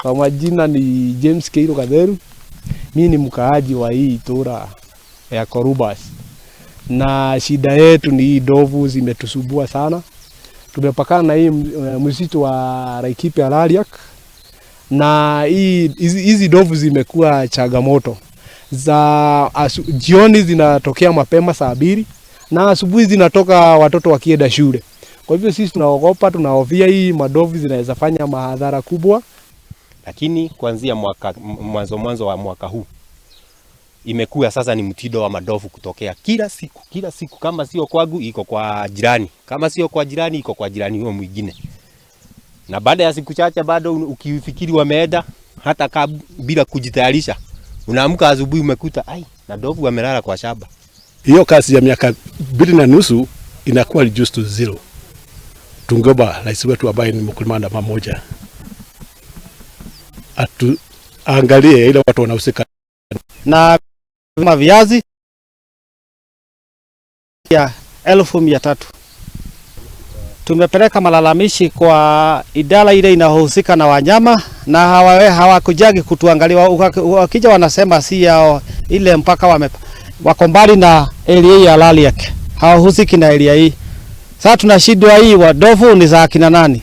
Kwa majina ni James Keiro Gatheru. Mi ni mkaaji wa hii itura ya Korubas, na shida yetu ni hii ndovu zimetusubua sana. Tumepakana na hii msitu wa Laikipia Lariak, na hizi ndovu zimekuwa changamoto za jioni zinatokea mapema saa 2 na asubuhi zinatoka watoto wakienda shule. Kwa hivyo sisi tunaogopa, tunahofia hii madovu zinaweza fanya madhara kubwa. Lakini kuanzia mwaka mwanzo mwanzo wa mwaka huu imekuwa sasa ni mtindo wa madovu kutokea kila siku kila siku, kama sio kwangu iko kwa jirani, kama sio kwa jirani iko kwa jirani huo mwingine. Na baada ya siku chache bado ukifikiri wameenda, hata bila kujitayarisha, unaamka asubuhi umekuta ai na ndovu wamelala kwa shamba. Hiyo kazi ya miaka 2.5 inakuwa reduced to zero. Tungeomba rais wetu ambaye ni mkulima namba moja atuangalie ile watu wanahusika na viazi ya 300,000. Tumepeleka malalamishi kwa idara ile inayohusika na wanyama na hawakujagi kutuangalia. Wakija wanasema si yao ile mpaka wako mbali na area ya Lariak, hawahusiki na area hii. Sasa tunashindwa hii wadovu ni za akina nani?